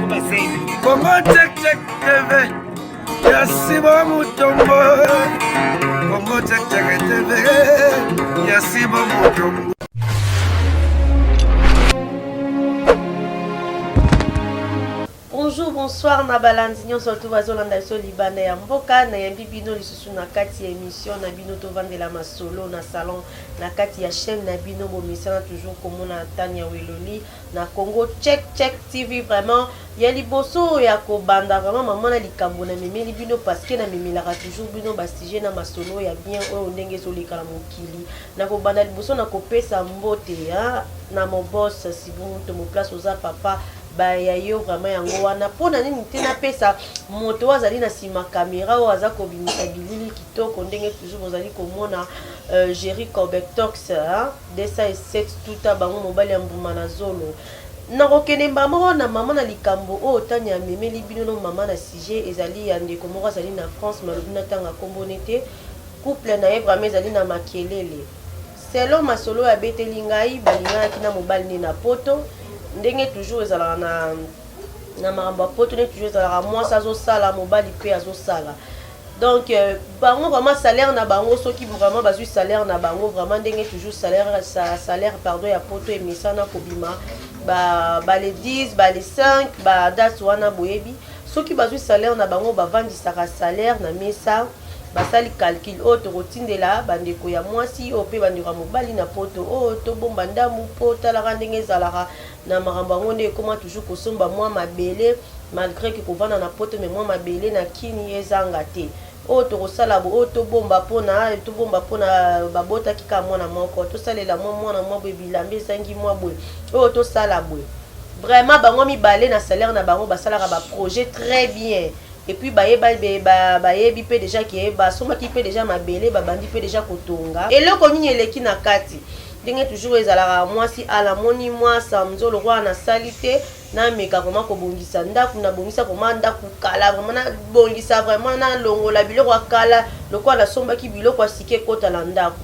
Congo Check Check TV ya Sibo Mutombo. Congo Check Check TV ya Sibo Mutombo. Bonjour, bonsoir na balandi nyonso to bazolanda biso libanda ya mboka. Nayambi bino lisusu na kati ya émission na bino Tovandela Masolo na salon, na kati ya chaîne na bino bomesana toujours komona Tania Weloli na Congo Check Check TV. Vraiment ya liboso ya kobanda vraiment mama na likambo na memeli bino, parce que na memelaka toujours bino ba sujet na masolo ya bien oyo ndenge ezoleka na mokili. Na kobanda liboso na kopesa mbote hein, na mon boss Sibu Mutombo, place oza papa ba ya yo vraiment yango wana. Mpo na nini te napesa moto oyo azali na nsima kamera oyo aza kobimisa bilili kitoko ndenge toujours bozali komona, Jerry Cobectox, hein, 207 tuta bango mobali ya mbuma na zolo. Nakokende mbala moko na mama na likambo oyo Tania amemeli bino no mama na sujet ezali ya ndeko moko azali na France, malobi natanga kombo ne te. Couple na ye vraiment ezali na makelele. Selon masolo oyo abeteli ngai, balinganaki na mobali ne na poto. Ndenge toujours ezalaka na makambo ya poto, ndenge toujours ezalaka mwasi azosala, mobali pe azosala. Donc bango vraiment salaire na bango, soki vraiment bazwi salaire na bango vraiment ndenge toujours salaire, sa, salaire pardon ya poto emesana kobima ba le 10, ba le 5, ba date wana boyebi. Soki bazwi salaire na bango, bavandisaka salaire na mesa, basali calcul oyo tokotindela bandeko ya mwasi oyo pe bandeko ya mobali na poto, oyo tobomba ndambu po talaka ndenge ezalaka na makambo yango nde ekoma toujours kosomba mwa mabele, malgré que kovanda na poto mais mwa mabele na kini ezanga te. Oyo tokosala bo, oyo tobomba pona, tobomba pona babotaki kaka mwana moko, tosalela mwa mwana mwa boye, bilamba ezangi mwa boye, oyo tosala boye. Vraiment bango mibale na salaire na bango basalaka ba projet très bien. Et puis bayebi pe déjà que basombaki pe déjà mabele, babandi pe déjà kotonga. Eloko nini eleki na kati? Ndenge toujours ezalaka mwasi ala moni mwa samzo lokola nasali te, nameka vraiment kobongisa ndako, nabongisa vraiment ndako kala, vraiment nabongisa vraiment nalongola biloko ya kala lokola nasombaki biloko ya sika ekota na ndako.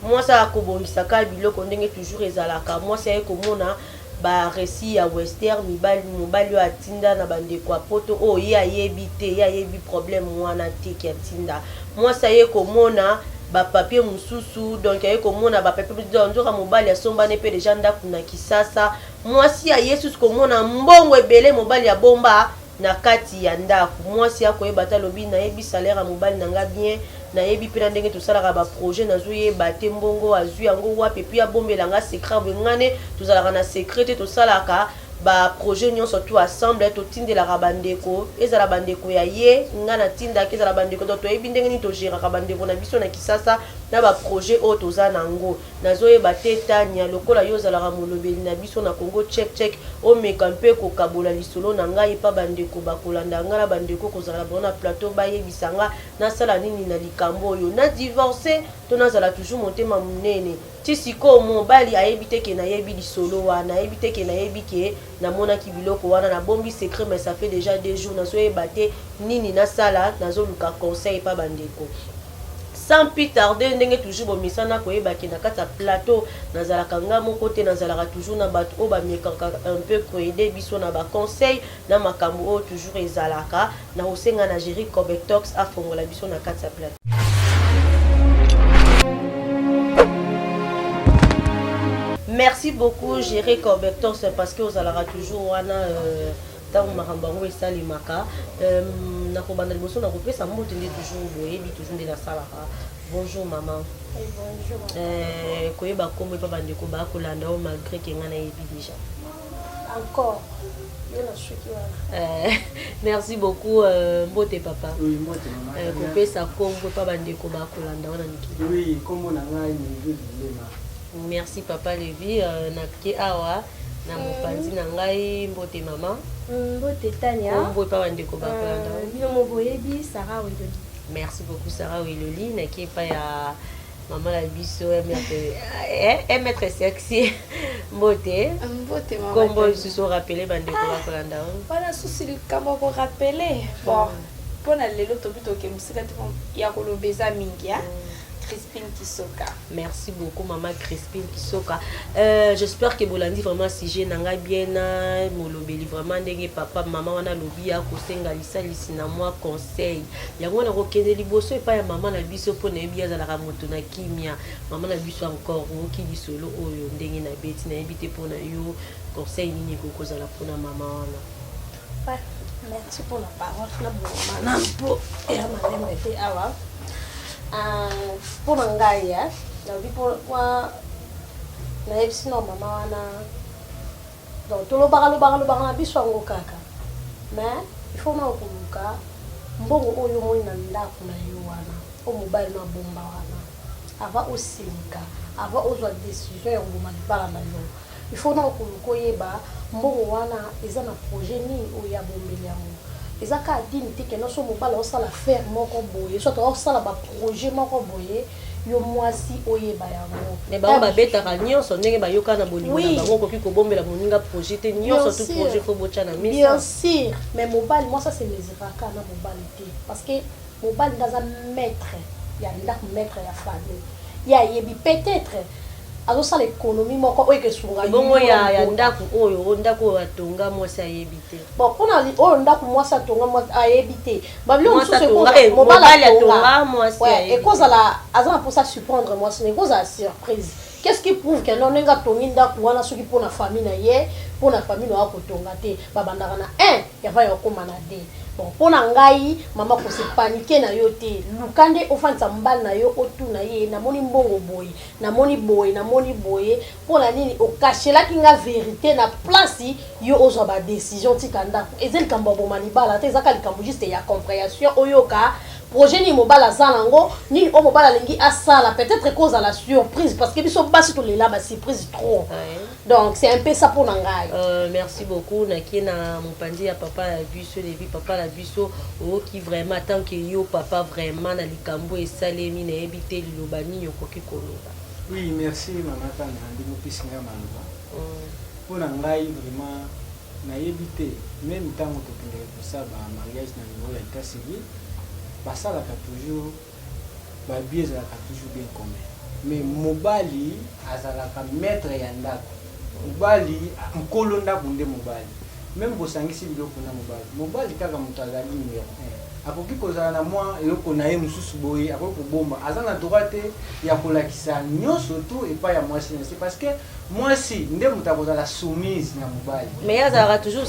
Mwasi akobongisa kaka biloko ndenge toujours ezalaka. Mwasi aye komona ba recit ya western, mibali, mobali oyo atinda na bandeko ya poto oyo ye ayebi te, ye ayebi problème wana te ki atinda. Mwasi aye komona ba papier mosusu, donc aye komona ba papier mosusu, donc nzoka mobali asombani pe deja ndako na Kisasa. Mwasi aye susu komona mbongo ebele mobali abomba na kati ya ndako. Mwasi akoyeba ata alobi nayebi salaire ya mobali na nga bien, nayebi pe na ndenge tosalaka ba projet, nazoyeba te mbongo azwi yango wapi, et puis abombela nga secret boye. Nga ne tozalaka na secret te, tosalaka ba projet nyonso tout ensemble, totindelaka bandeko, ezala bandeko ya ye nga natindaka, ezala bandeko, donc toyebi ndenge nini togeraka bandeko na biso na Kisasa na ba projet oyo toza nango. Nazoyeba te Tania, lokola yo ozalaka molobeli na biso na Congo Check Check, omeka mpe kokabola lisolo na ngai epa bandeko bakolanda nga na bandeko kozala na bango na plateau, bayebisa nga nasala nini na likambo oyo, na divorcer to nazala toujours motema monene? Ti sikoyo mobali ayebi te ke nayebi lisolo wana, ayebi te ke nayebi ke namonaki biloko wana, nabombi secret mais ça fait dejà 2 jours, nazoyeba te nini nasala, nazoluka conseil epa bandeko. Sans plus tarder, ndenge toujours bomesana koyeba ke na kati ya plateau nazalaka nga moko te, nazalaka toujours na bato oyo bamekaka un peu koaider biso na ba conseil na makambo oyo toujours ezalaka. Nakosenga na Jerry Cobectox afongola biso na kati ya plateau. Merci beaucoup Jerry Cobectox parce que ozalaka toujours wana tango makambo yango esalemaka. Nakobanda liboso na kopesa mbote nde toujours boyebi toujours nde nasalaka. Bonjour maman. Oui, bonjour. Koyeba kombo epa bandeko ba kolanda yo malgré que nga nayebi déjà. Encore. Yo na suki wana. Merci beaucoup mbote papa. Oui, mbote maman. Kopesa kombo epa bandeko ba kolanda wana mikili. Oui, kombo na ngai Levi Lema. Merci papa Levi, na ke awa na mopanzi na ngai mbote mama. Mbote Tania. Kombo epa bandeko ba kolanda. Bino mo boyebi Sarah Weloli. Merci beaucoup Sarah Weloli, na ke epa ya mama na biso maître sexy. Mbote. Mbote mama. Kombo lisusu rappeler bandeko ba kolanda. Wana susi likambo ko rappeler. Bon, mpona lelo tobi toke mosika te ya koloba eza mingi. Crispine Kisoka. Merci beaucoup maman Crispine Kisoka. J'espère que bolandi vraiment sujet na ngai bien na molobeli vraiment ndenge papa mama wana alobi ya kosenga lisalisi na mwa conseil. Yango na kokende liboso epai ya mama na biso mpo nayebi azalaka moto na kimia. Mama na biso encore oyoki lisolo oyo ndenge na beti nayebi te mpo na yo conseil nini ekoki kozala mpona mama wana. Ouais, merci pour la parole na bongama na mpo ya malembe te awa. Mpo na ngai nalobi mpo nayebisi na mama wana, donc tolobaka lobaka lobaka na biso yango kaka, mais il faut na koluka mbongo oyo omoni na ndako na yo wana, oyo mobali no abomba wana. Avant osilika, avant ozwa décision ya koboma libala na yo, il faut na koluka oyeba mbongo wana eza na projet nini oyo abombeli yango. Eza kaka dini te ke nyonso mobali aosala affaire moko boye, soit aosala baprojet moko boye, yo mwasi oyeba yango. Me bango babetaka nyonso ndenge bayoka na bolingo na bango. Okoki kobombela moninga projet te, nyonso tu projet faut botya na mesa. Bien sûr, mais mobali, mwasi asemesuraka na mobali te, parce que mobali nde aza maître ya ndako, maître ya famille. Ye ayebi, peut-être azosala économie moko oyo ekesunga. Bongo ya ndako oyo, ndako oyo atonga, mwasi ayebi te? Bon, mpona oyo ndako mwasi atonga, mwasi ayebi te, babiloko mosusu mobali atonga, mwasi ekozala aza na mposa surprendre mwasi na, ekozala surprise. Qu'est-ce qui prouve que non, ndenge atongi ndako wana, soki mpona famille na ye, mpona famille na akotonga te? Babandaka na 1 yava ya okóma na 2. Bon, mpo na ngai, mama, kose paniquer na yo te. Luka nde ofandisa mobali na yo, otuna ye: namoni mbongo boye, namoni boye, namoni boye, mpo na nini okashelaki nga vérité? Na place yo ozwa badécision, tika ndako, eza likambo ya boma libala te, ezaka likambo juste ya compréhension. Oyoka projet nini mobali aza nango, nini oyo mobali alingi asala. Peut-être ekozala surprise, parce que biso basi tolela basurprise trop. Donc c'est un peu ça mpo na ngai. Merci beaucoup. Nakie na mopanzi ya papa na biso Levi. Papa na biso, oyoki vraiment, tant que yo papa, vraiment na likambo esalemi, nayebi te liloba nini okoki koloba. Oui, merci mama Tana, ndenge opesi ngai maloba. Mpo na ngai vraiment nayebi te. Même ntango tokendeke kosala bamariage na niveau ya état civil, basalaka toujours babiens, ezalaka toujours bien commun, mais mobali azalaka maître ya ndako, mobali nkolo ndako nde mobali. Même bosangisi biloko na mobali, mobali kaka moto azali numéro 1. Akoki kozala na mwa eloko na ye mosusu boye, akoki kobomba, aza na droit te ya kolakisa nyonso tu epai ya mwasi na se, parce que mwasi nde moto akozala soumise na mobali. Mais ye azalaka toujours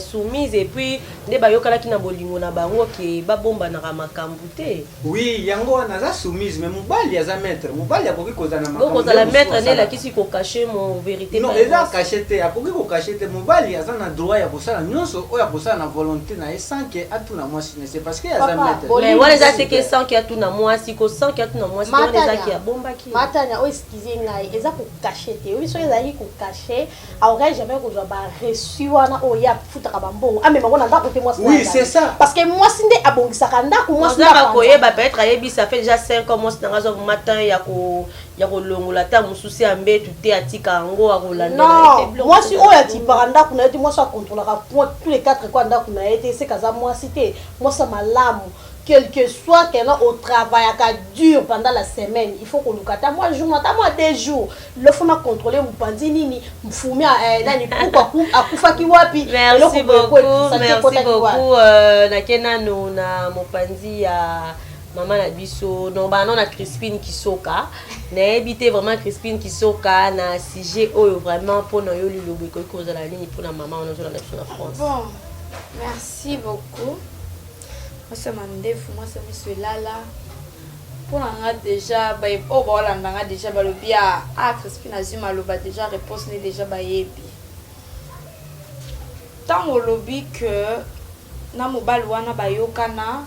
soumise, et puis nde bayokanaki na bolingo na bango ke babombanaka makambo te. Oui, yango wana aza soumise, mais mobali aza maître. Mobali akoki kozala na makambo kozala nde mosusu maître nde asalaka. Elakisi kocacher mo vérité. Non, eza caché te, akoki kocacher te. Mobali aza na droit ya kosala nyonso oyo akosala na volonté na ye sans ke atuna mwasi na se, parce que aza Papa, maître. Mais wana eza te ke sans ke atuna mwasi, ko sans ke atuna mwasi te, wana ezaki abombaki. Matania oyo, excuse ngai, eza kocacher te. Oyebi, soki ezalaki kocacher, aurait jamais kozwa bareçu wana oyo ye afutaka bambongo, amema ngo na ndako te. Mwasi Oui, c'est ça. Parce que mwasi nde abongisaka ndako, mwasi nde ozaka apanzaka. Koyeba, peut-être ayebi, ça fait déjà 5 ans mwasi nanga azwa matin ya kolongola ata mosusu ya mbetu te, atika yango, akolandela ye te. Non, mwasi oyo atipaka ndako na ye te, mwasi akontrolaka point tous les quatre coins ndako na ye te, seka aza mwasi te. Mwasi ya malamu, quel que soit kena otravaillaka dur pendant la semaine, il faut koluka ata mwa jour, ata mwa 2 jours, lofo na contrôler mopanzi nini, mfumi nani puku akufaki wapi. Merci beaucoup, merci beaucoup. Nake nanu na mopanzi ya mama na biso, no bano na Crispine Kisoka. Nayebi te vraiment, Crispine Kisoka, na sujet oyo vraiment, mpona yo liloba ekoki kozala nini mpona mama wana ozolanda biso na France? Bon, merci beaucoup. Mwasi ya mandefu, mwasi ya miso elala. Mpo na nga déjà, oyo baolanda nga déjà balobi: a ah, Crispine azwi maloba déjà, réponse ne déjà bayebi. Ntango olobi ke na mobali wana bayokana,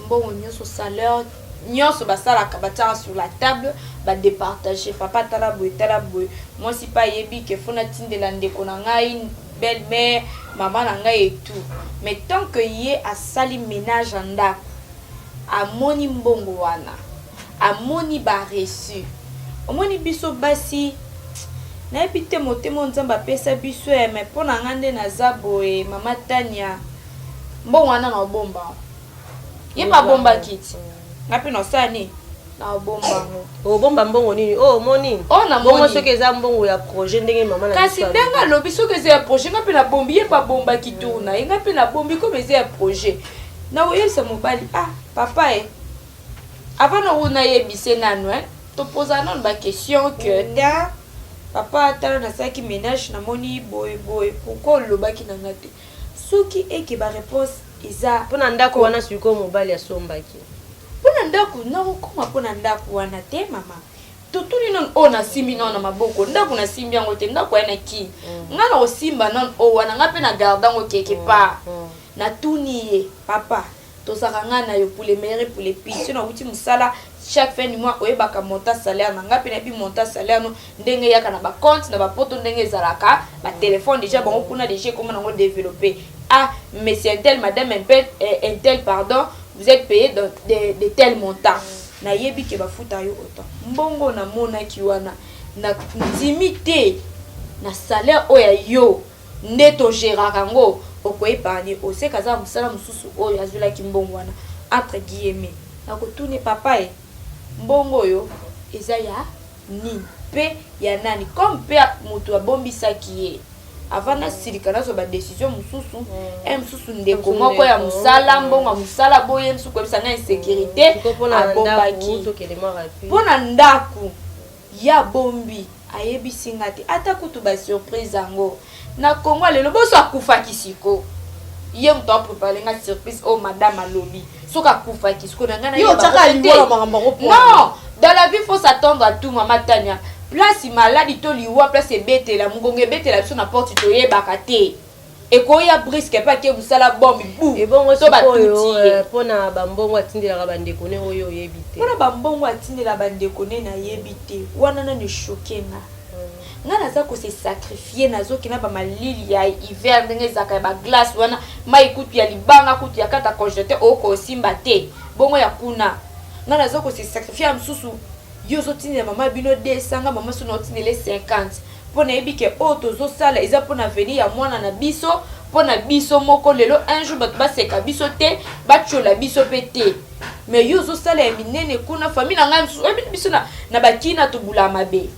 mbongo nyonso, salaire nyonso basalaka, batiaka sur la table, badépartage: papa tala boye, tala boye. Mwasi mpe ayebi ke faut natindela ndeko na ngai, belle mère, mama na ngai et tout. Mais tant que ye asali ménage ya ndako, amoni mbongo wana, amoni bareçu, omoni biso basi, nayebi te motema oyo Nzambe apesa biso ye. Mais mpo na nga nde naza boye, mama Tania, mbongo wana na obomba, ye mpe abombaki ti nga mpe nasala nini. Nabomba yango. Obomba mbongo nini? Oyo omoni? Oyo namoni. Bongo soki eza mbongo ya projet ndenge mama na Kasi biso ndenge alobi. alobi, soki eza ya projet, nga mpe nabombi. Ye mpe abombaki tour na ye, nga mpe nabombi comme eza ya projet. Nakoyebisa mobali, ah papa e, avant na nayebise nanu eh, topozana nanu ba question que te papa, tala, nasalaki ménage, namoni boye boye, pourquoi olobaki na nga te? Soki eke ba réponse eza Mpona ndako wana sikoyo mobali asombaki. Mpona ndako, nakokoma mpona ndako wana te, mama. Totuni nanu oyo nasimbi nano na maboko. Ndako nasimbi yango te, ndako ya na kini nga na kosimba nanu oyo wana, nga mpe na garde yango quelque part. Natuni ye, papa, tozalaka ngai na yo pour le meilleur et pour le pire. So nauti mosala chaque fin du mois, oyebaka montant salaire na ngai, mpe nayebi montant salaire no ndenge eyaka na bacompte na bapoto, ndenge ezalaka batelefone déjà bango kuna déjà ekoma nango développé. Ah, monsieur intel, madame intel, intel, pardon, vous êtes payé de tel montant, nayebi ke bafuta yo autant. Mbongo namonaki wana, na ndimi te na salaire oyo ya yo nde togéraka yango. Okoépargne oseka, aza na mosala mosusu oyo azwelaki mbongo wana, entre guillemets. Nakotuni papa e, mbongo oyo eza ya nini mpe ya nani? Comme mpe moto abombisaki ye, avant nasilika nazwa badécision mosusu, e mosusu ndeko moko ya mosala, mbongo ya mosala boye, mosusu koyebisa ngai insécurité. Abombaki mpo na ndako ye, abombi, ayebisi nga te. Ata kutu basurprise yango na Kongo lelo, boso akufaki siko, ye moto aprépare nga surprise oyo. Madame alobi soki akufaki siko na ngai. Non, dans la vie, faut s'attendre à tout, mama Tania. Place maladi to liwa, place ebetela mongongo, ebetela biso na porte, toyebaka te, ekoya brusque mpe ake mosala, bombi bu. Ebongo to batuti ye. Mpona bambongo atindelaka bandeko ne oyo oyebi te? Mpona bambongo atindela bandeko ne, nayebi te. Wana nano echoquer nga. Nga naza kose sacrifier, nazokenda bamalili ya hiver ndenge ezalaka ya baglace wana, mai kutu ya libanga, kutu ya kata congélateur okosimba te, bongo ya kuna. Nga naza kose sacrifier. Ya mosusu yo ozotindela mama bino 200, nga mama so naotindela 50, mpo nayebi ke oyo tozosala eza mpona avenir ya mwana na biso, mpo na biso moko lelo un jour bato baseka biso te, batiola biso mpe te. Mais yo ozosala ya minene kuna, famille na ngai mosusu oyebi biso na bakina tobulaka mabe,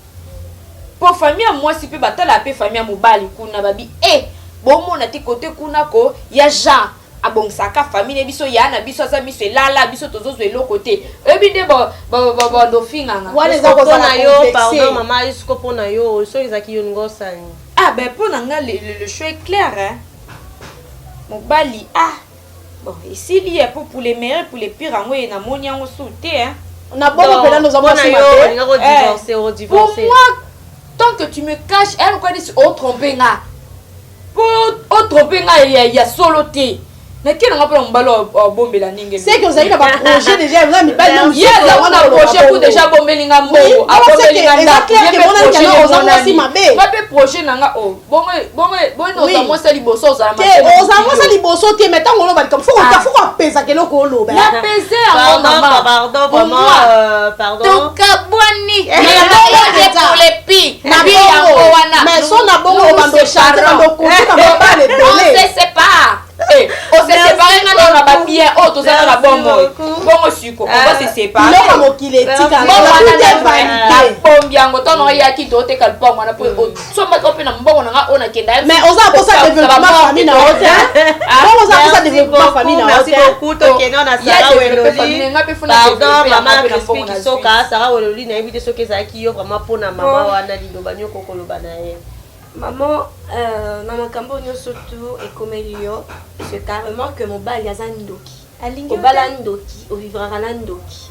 mpo famille ya mwasi mpe batala mpe famille ya mobali kuna babi e bomona te kote kuna ko ya Jean abongisaka famille na biso, ya na biso aza miso elala, biso tozozwa eloko te. Oyebi nde bandofinganga. Wana eza kozala yo. Pardon mama, esiko mpona yo, soki ezalaki yo, ningo osani? Ah ben, mpo na nga, le choix est clair, hein? Mobali, ah bon, esili ye po pour les meilleurs, pour les pires, yango ye namoni yango su te, hein. Na bongo mpena noza mwasi mabe. Pour moi, tant que tu me caches, elle quoi nisi otrompe nga, po otrompe nga ya solo te, nake nanga mpona mobali abombela ndenge. C'est que ozali na baprojet déjà, oza mibali. Ye aza na projet ku déjà abombeli nga mbongo, abombeli nga ndako. Oza mwasi mabe. Nga mpe projet na nga o bongo bongo bongo. Oza mwasi ya liboso, ozala Te, oza mwasi ya liboso te, mais ntango oloba likambo, faut kopesaka eloko oloba. Napese yango, mama. Pardon, vraiment, pardon. Tokabwani pour les pires na yango wana. Mais so na bongo obando chanter, bando kotika mobali ebele. On se sépare, on se sépare. Nga na babien oyo toza na bomoi bongo siko, on va se séparer. Biloko mokili etikala. Nabombi yango ntango oyaki toteka lupango wana, po osombaki mpe na mbongo na nga oyo nakenda. Mais oza posa développement famille na yo te, bongo oza posa développement famille na yo te. Merci beaucoup. Tokende na Sara Weloli. Pardon mama Crispin Kisoka, Sara Weloli, nayebi te soki ezalaki yo vraiment, mpona mama wana, liloba nyoko koloba na ye. Maman, na makambo nyonso tu ekomeli yo, c'est carrément que mobali aza ndoki. Obala ndoki, ovivraka na ndoki.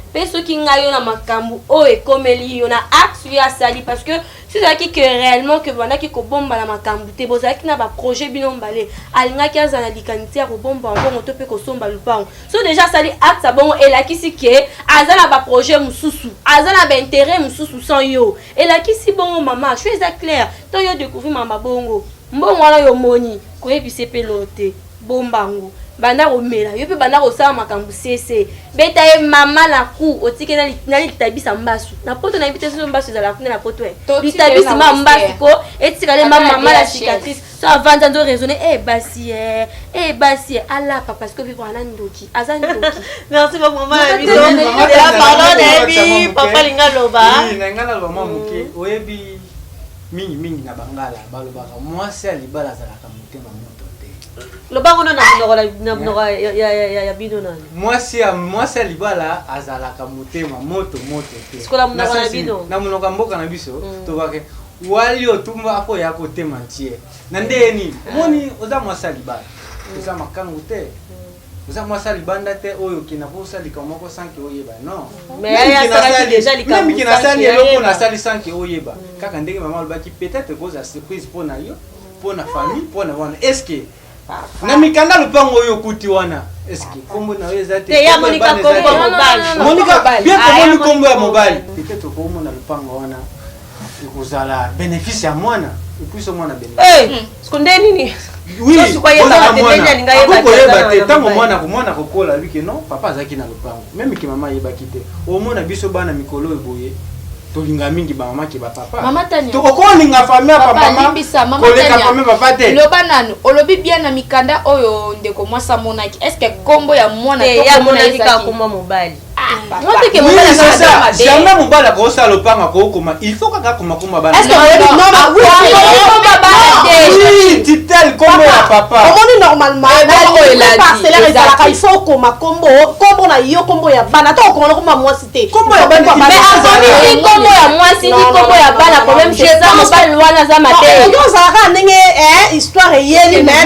Mpe soki ngai yo na makambo oyo ekomeli yo na acte oyo asali, parce que si ezalaki que réellement que bandaki kobomba na makambo te, bozalaki na baprojet bino mbale, alingaki azala na likanisi ya kobomba mbongo to mpe kosomba lupango. So déjà asali acte ya bongo, elakisi ke aza na baprojet mosusu, aza na baintérêt mosusu sans yo. Elakisi bongo, mama, cho eza clair. To yo découvrir mama bongo, mbongo wana yo omoni, koyebisa epelo te, bomba yango. Banda komela yo mpe banda kosala makambo sese beta ye mama na ku otike na litabisa mbasu na poto nayebi te soki mbasu ezalaka kuna na poto e litabisi ma mbasu ko etikale ma mama na cicatrice so avandi anzo raisonne e basi e e basi e alapa parce que vivre na ndoki aza ndoki. Merci beaucoup mama na biso. Pardon, nayebi papa linga loba. Na ngai naloba mwa moke. Oyebi, mingi mingi na bangala balobaka mwasi ya libala azalaka motema moto te. Lobango na monoko na monoko ya bino nani. Mwasi ya libala azalaka motema moto moto te. Sikola monoko na bino. Na monoko ya mboka na biso tobake wali otumba apo ya kotema ntie na ndenge nini. Omoni, oza mwasi ya libala, oza makangu te, oza mwasi ya libanda te oyo okenda mpo osala likambo moko sans que oyeba, non. Même que nasali eloko, nasali sans que oyeba, kaka ndenge mama alobaki, peut-être kozala surprise mpo na yo, mpo na famille, mpo na wana. Est ce que na mikanda lopango oyo okuti wana, est ce que kombo na yo eza te? Monika, bien komoni kombo ya mobali, peut-être okomona lopango wana ekozala bénéfice ya mwana, et puis so mwana bénéfice nde nini? Koyeba te. Ntango mwana kokola abi ke non, papa azalaki na lopango, même que mama ayebaki te. Omona biso bana mikolo oyo boye, tolinga mingi bamama ke bapapa. Okolinga famille ya pamama koleka famille papa te. Loba nanu, olobi bien na mikanda oyo ndeko mwasi amonaki, est ce que kombo ya mwana? Kombo mobali. Jamais mobali akosala lopango akokoma, il faut kaka akoma komba bana, titel kombo ya papa. Omoni, normalement parcellaire ezalaka, il faut okoma kombo, kombo na yo, kombo ya bana, ata okoma na kombo ya mwasi te. Kombo ya bana. Ni kombo ya mwasi ni kombo ya bana, problème c'est ça, mobali wana aza mabe. Ozalaka ndenge histoire eyeli, mais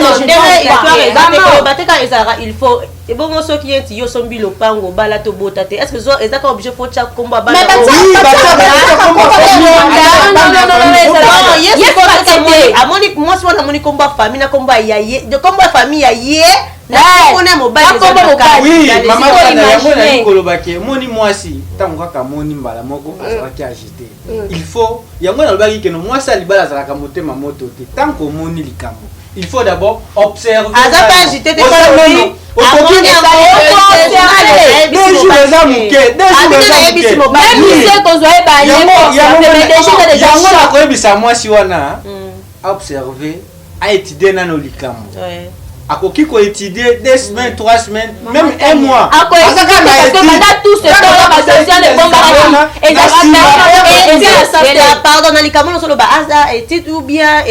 bateka ezalaka, il faut ebongo soki ye ti yo osombi lopango, obala to bota te, est ce que eza kaka obligé faut tia kombo ya bana? Amoni mwasi wana, amoni kombo ya famille na kombo ya ye, kombo ya famille ya ye na kombo na mobali. Mama, yango nali kolobaki, emoni mwasi ntango kaka amoni mbala moko azalaki agité. Il faut yango nalobaki keno mwasi ya libala azalaka motema moto te. Tant omoni likambo, il faut d'abord observer. Aza pas agité te. 2 jours eza moke, 2 jours. Yango nakoyebisa mwasi wana aobserve, aétudie nano likambo. Akoki koétudie 2 semaines, 3 semaines, même un mois. Azaka na tout ce temps basocial ebombaka. Pardon, na likambo nyonso oloba, aza étude ou bien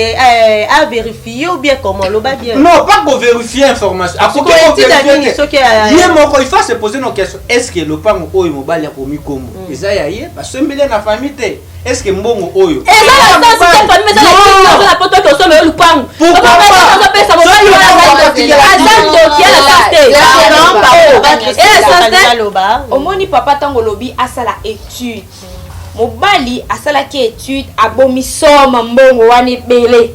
a vérifier ou bien comment? Loba bien. Non, pas kovérifier information, akoki kovérifier ye moko. Il faut se poser nos questions: est ce que lopango oyo mobali akomi kombo eza ya ye, basombeli na famille te? Est ce que mbongo oyo eza na sens te? Famille eza na kini, na poto tosomba yo lupango, ozopesa mobali wana aza ndoki, ya na sens te, eza sens te. Omoni papa, ntango olobi asala étude, mobali asalaki étude, abomi soma mbongo wana ebele.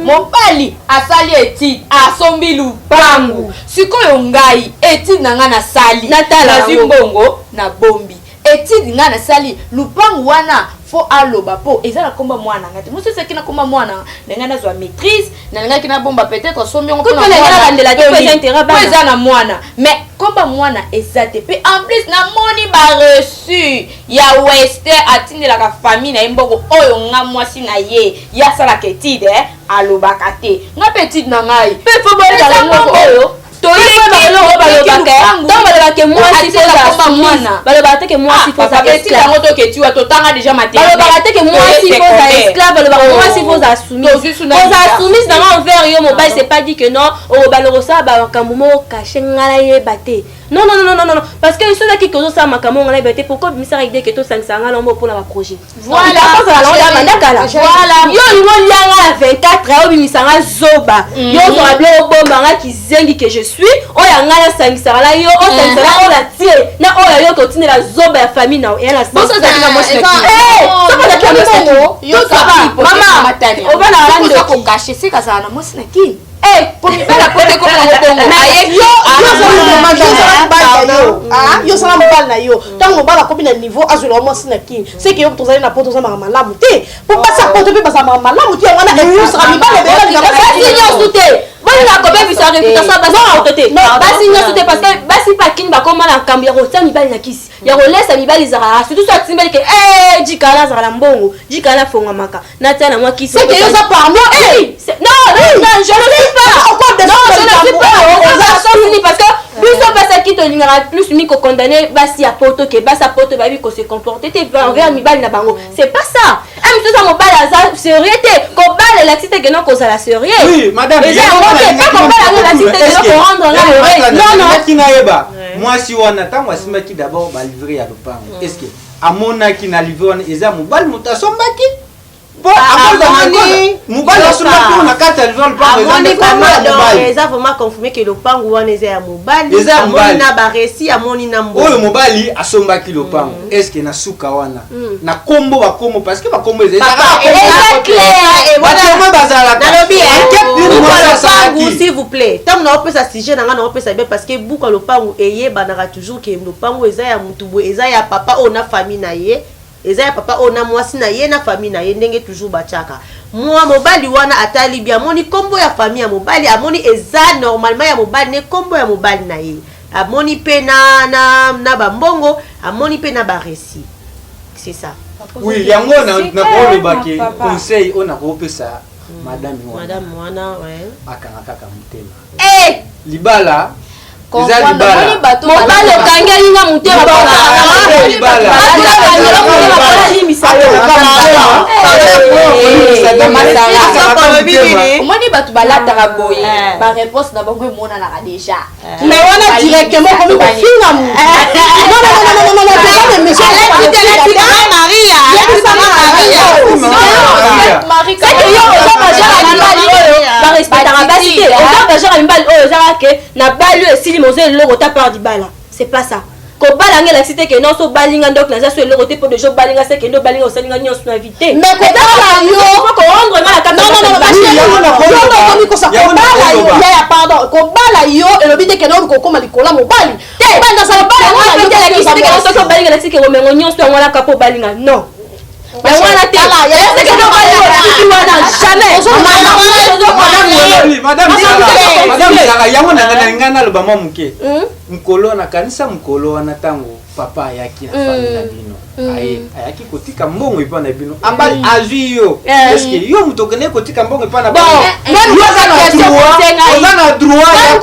Mobali asali étude, asombi lupangu. Sikoyo ngai étude na ngai nasali, nazwi mbongo, nabombi étude ngai nasali lupangu wana, faut aloba mpo eza na komba mwana ngai te. Mosusu ezalaki na komba mwana na ngai, nazwa maîtrise, nalingaki nabomba, peut-être asombi yango mpo eza na mwana, mais komba mwana eza te. Mpe en plus namoni bareçu ya wester atindelaka famille na ye mbongo oyo nga mwasi na ye, ye asalaka étude, alobaka te. Nga mpe étude na ngai mpe faut boyebala moko oyo toyeki balobaka, ntango balobaka mwasi balobaka te ke mwasi faut aza esclave. Yango toketiwa, totanga déjà. Balobaka te ke mwasi faut aza esclave, balobaka mwasi faut aza soumise. Ozala soumise nango envers yo mobali, c'est pas dit que non, obanda kosala bamakambo moko caché, ngai nayeba te. Non, non, non, non, non, parce que soki ozalaki kozosala makambo ngo nayeba te, pourquoi obimisaka idée ke tosangisa ngai nango mpona baprojet? Ozala bandakala yo olingi olianga na 24, obimisanga zoba, yo ozwaka biloko obombanga, kizengi que je suis. Oyo ya ngai nasangisaka na yo, osangisaka oyo natie na oyo ya yo, kotindela zoba ya famille na eya na Mama, obana seka azala na mwasi na kini po mibala po te komona bongo. Yo osala mobali na yo, ntango mobali akomi na niveau azwela mwasi na kini, seke yo tozali na poto, ozalaka malamu te, po basi ya poto mpe bazalaka malamu te. Yango wana epusaka mibali ebele. Basi nyonso te, bolinga kobebisa. Baréputation ya basi poto te, basi nyonso te, parce que basi mpe akini bakoma na nkambo ya kotia mibali na kisi, ya kolesa mibali. Ezalaka surtout so atimbeli ke jikala azalaka na mbongo, jikala afongamaka, natia na mwa kisi. C'est que yo oza parmi. Non, non, non, je ne suis pas. Non, je ne suis pas. Oza parce que biso basaki tolingaka plus mi kocondamner basi ya poto, ke basi ya poto bayebi kose comporter te envers mibali na bango. C'est pas ça. Mosusu ya mobali aza sérieux te. Kobala elakisi te keno kozala sérieux. Oui, madame. Eza yango te. Pa kobala yango elakisi te keno korendre nga heureux. Non, non. Naki nayeba, mwasi wana, ntango asimbaki d'abord balivret ya lopango, est ce que amonaki na livret wana eza mobali moto asombaki? Po mobali asombaki oyo na kati ya livret lopango. Amoni vraiment, donc eza vraiment confirmé ke lopango wana eza ya mobali. Eza ya mobali. Amoni na barécits, amoni na mbongo. Oyo mobali asombaki lopango, est ce que na suka wana na kombo, bakombo, parce que bakombo eza Eza clair. Batémoin bazalaka. Nalobi Enquête buku ya mwasi lopangu, asalaki. s'il vous plaît, ntango naopesa sujet na ngai, naopesa bien, parce que buku ya lopangu eyebanaka toujours ke lopangu eza ya mutu boye, eza ya papa oyo na famille na ye, eza ya papa oyo na mwasi na ye na famille na ye. Ndenge toujours batiaka, mwa mobali wana atali bi, amoni nkombo ya famille ya mobali, amoni eza normalement ya mobali ne, nkombo ya mobali na ye, amoni mpe na bambongo, amoni mpe na barécits, c'est ça. Oui, yango nakolobaki, conseil oyo nakopesa madame wana, Madame wana, ouais. Akanga kaka motema. Eh! Libala eza libala. Mobali okangeli nga motema. Libala. Limbisa yo. Omoni bato balataka boye, baréponse na bango emonanaka déjà. Mais wana directement komi kofinga mutu. Non, non, non, non, non, non, toza na émission. Marie. Seke yo oza bagenre ya mibali oyo barespectaka basi te. Oza bagenre ya mibali oyo ezaka ke na bali oyo esili, mozo eloko ta part libala. C'est pas ça. Kobala nga elakisi te ke nyonso obalinga ndok naza so eloko te, mpo deja obalinga, seke nde obalinga, osalinga nyonso na vie te. Mais kobala yo korendre nga na kati. Non, non, non, non, okomi kosa. Kobala yo, yaya, pardon, kobala yo elobi te kende oluka okóma likolo ya mobali te. Elakisi te kende soki obalinga elakisi ke bomengo nyonso yango wana kaka obalinga. Non, yango wana te. Seke nde obalinga, osiki wana, jamais. Madame Sara, yango na ngai ngai naloba mwa moke. Mokolo nakanisa mokolo wana, ntango papa ayaki na famille na bino, aye ayaki kotika mbongo epai na bino, abali azwi yo, est-ce yo moto okendeki kotika mbongo epai na bango, oza na droit ya?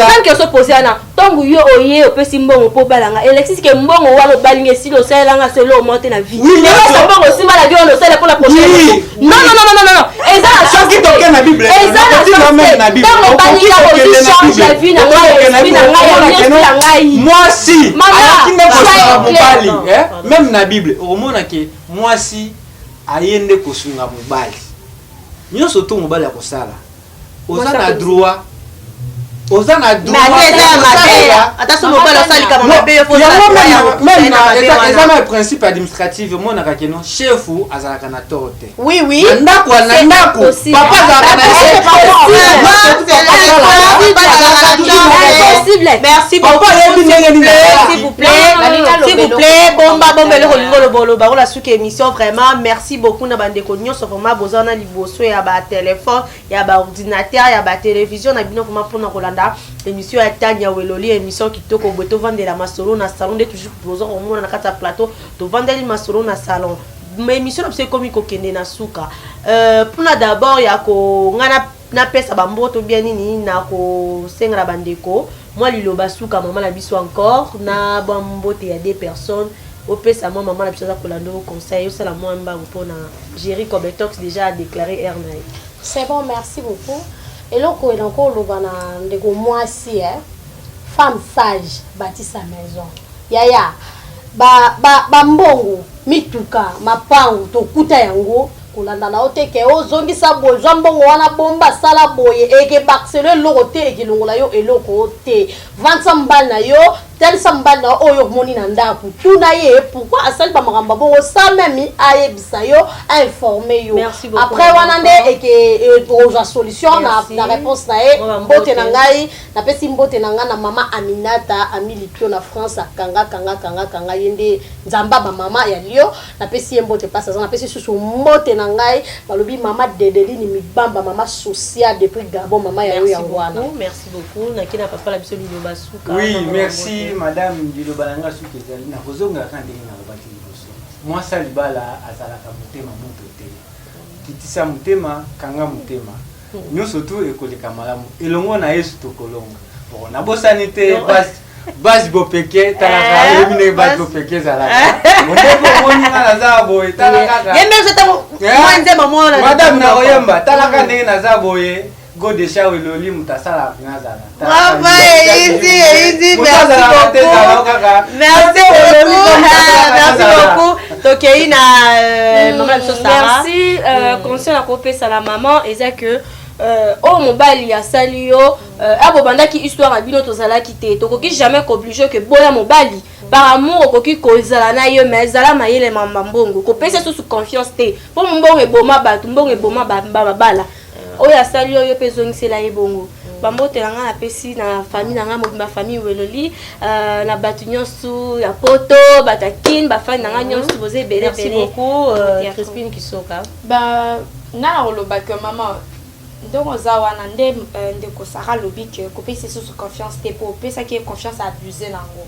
Même question posé wana, ntongo yo oye opesi mbongo mpo obalanga, elakisi ke mbongo wana obalinga esili, osalelanga so eloko moko te na vie. Epesa mbongo osimba na vie wana, osala mpona prochaine. Non, non, non, non, non, eza na Soki toke na Bible, eza na ntango obalinga, ozwi charge ya vie na ngai, esprit na ngai, ya nyonso ya ngai. Mwasi ayaki nde kosunga mobali. Même na Bible okomona ke mwasi aye nde kosunga mobali. Nyonso to mobali akosala, oza na droit, oza na Ata so mobali asalika mabe, yo Eza na principe administrative, omonaka keno chef azalaka na tort te. Oui. Na ndako, na ndako papa azalaka na Merci beaucoup. S'il vous plaît, s'il vous plaît, bomba bomba eloko olingi oloba, oloba ola suki émission. Vraiment merci beaucoup na bandeko nyonso vraiment boza wana liboso ya batelefone, ya baordinateur, ya batélévision na bino, vraiment mpona kolanda émission ya Tania Weloli, émission kitoko boye, tovandela masolo na salon. Nde toujours boza komona na kati ya plateau, tovandeli masolo na salon. Ma émission na biso ekomi kokende na suka. Mpona d'abord ya ko ngai napesa bamboto bien nini na kosenga na bandeko mwa liloba suka. Mama na biso, encore na bambote ya deux personnes, opesa mwa mama na biso aza kolanda o conseil, osala mwa mbangu mpona Géri Cobetox déjà a déclaré air na ye. C'est bon, merci beaucoup. Eloko eloko oloba na ndeko mwasi, eh? Femme sage bâtit sa maison. Yaya, bambongo, ba mituka, mapangu, tokuta yango kolanda na yo te ke ozongisa boye, zwa mbongo wana, bomba, sala boye, eke bakiselo eloko te, ekelongola yo eloko te. Vandisa mobali na yo. Talisa mobali na yo oyo omoni na ndako, tuna ye pourquoi asali ba makambo ya bongo sans meme ayebisa yo, a informer yo. Merci beaucoup, Après wana nde maman. eke okozwa solution na, Merci. na réponse na ye. Mwa Mbote bambote. na ngai, napesi mbote na ngai na mama Aminata Ami Lipio na France, akanga kanga kanga kanga ye nde nzamba ba mama ya Lio. Napesi ye mbote place aza, napesi susu mbote na ngai balobi mama Dedeline Mibamba, mama sociale depuis Gabon, mama ya yo Merci yango wana. beaucoup, merci beaucoup. Nakina papa na biso liloba suka. Oui, Mama merci Mbote. madame. Liloba na nga suki ezali nakozongela kaka ndenge nalobaki liboso. Mwasi ya libala azalaka motema moto te. Kitisa motema, kanga motema, nyonso tu ekoleka malamu. Elongo na Yesu tokolonga. Bon, nabosani te basi basi bopeke, talaka oyebi ndenge basi bopeke ezalaka. Ndenge omoni nga naza boye, tala kaka. Ye mpe ntango mwa nzembo mona. Madame, nakoyemba, talaka ndenge naza boye. Godesha Weloli, moto asalaka nazala. Bravo, Eindi, Eindi, merci beaucoup. Merci beaucoup, merci beaucoup. Tokei na mama na biso Sarah. Merci. Conseil nakopesa na mama eza que oyo mobali asali yo, abobandaki histoire ya bino, tozalaki te, tokoki jamais koobliger ke boya mobali par amour. Okoki kozala na ye, mais ezala mayele. Mamba mbongo, kopesa susu confiance te, mpo mbongo eboma bato, mbongo eboma babala. Oyo asali oyo mpe ezongisela ye bongo. Bambote na ngai napesi na famille na ngai mobimba, famille Weloli, na bato nyonso ya Poto, bato ya Kine, bafani na ngai nyonso, boza ebele. Merci ebele. beaucoup, Mbote ya Crispine Kisoka. Ba nga na koloba ke mama, ndenge oza wana nde ndeko Sara alobi ke kopesa lisusu confiance te, mpo opesaki ye confiance, abuse nango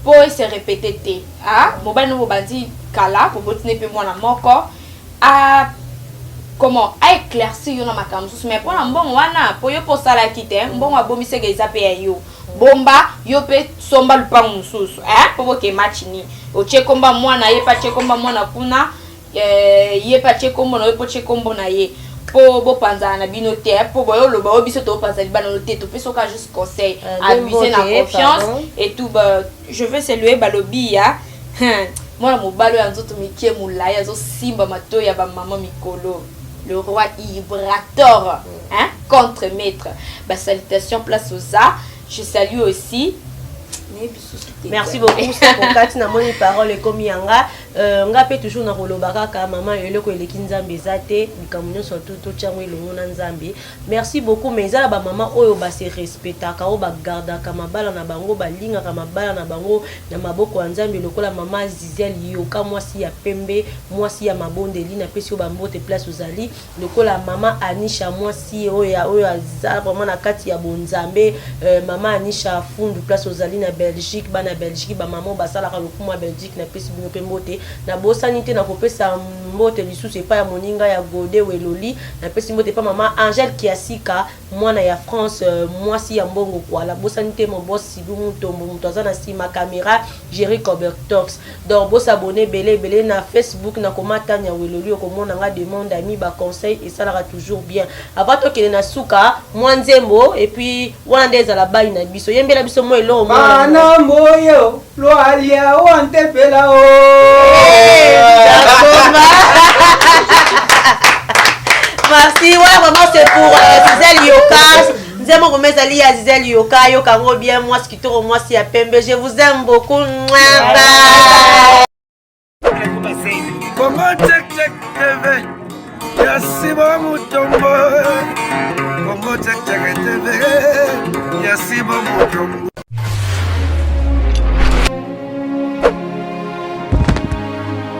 mpo ese répété te. Ah, mobali no bobandi kala, bobotini mpe mwana moko, a comment aéclaircir yo na makambo mosusu. Mais mpona mbongo wana, mpo yo mpo osalaki te, mbongo abomisaka eza mpe ya yo. Bomba yo mpe somba lupango mosusu mpo boke match ni otie komba mwana ye mpe atie komba mwana kuna, ye mpe atie kombo na yo mpo tie kombo na ye, mpo bopanzana na bino te, mpo boye oloba oyo biso topanza libala no te. Topesi oka juste conseil, abuse na confiance et tout. Ba, je veux saluer, balobi ya mwana mobali oyo ya nzoto mike molai, azosimba matoi ya bamama mikolo, le roi Ibrator, hein, contre maître. Basalutation place oza. Je salue aussi. Merci beaucoup. Sokokati namoni parole ekomi yanga. Nga mpe toujours nakoloba kaka, mama, eloko eleki Nzambe eza te. Likambo nyonso totyango elongo na Nzambe. Merci beaucoup. Mais eza na bamama oyo base respectaka, oyo bagardaka mabala na bango, balingaka mabala na bango na maboko ya Nzambe, lokola mama Zizel Yoka, mwasi ya pembe, mwasi ya mabondeli. Napesi yo bambote place ozali, lokola mama Anisha, mwasi oyo aza vraiment na kati ya bonzambe, mama Anisha Fundu, place ozali na Belgique. Bana Belgique, bamama basalaka lokumu ya Belgique, napesi bino mpe mbote. Nabosani te nakopesa mbote lisusu epai ya moninga ya Gode Weloli. Napesi mbote epai mama Angèle Kiasika, mwana ya France, mwasi ya mbongo kwala. Bosani te mobos Sibu Mutombo, moto aza na nsima caméra, Jerry Cobertox. Donc bosabone ebele ebele na Facebook na koma Tania Weloli, okomona nga. Demande ami, baconseil esalaka toujours bien. Avant tokende na suka, mwa nzembo, et puis wana nde ezala bai na biso. Yembela biso mwa eloko. Bana moyo lwalia wantepela o. Merci. Ouais, vraiment, c'est pour Zizel Yoka. Nzembo koma ezali ya Zizel Yoka. Yoka yango bien, mwasi kitoko, mwasi ya pembe. Je vous aime beaucoup. Bye. Congo Check Check TV ya Simon Mutombo. Congo Check Check TV ya Simon Mutombo.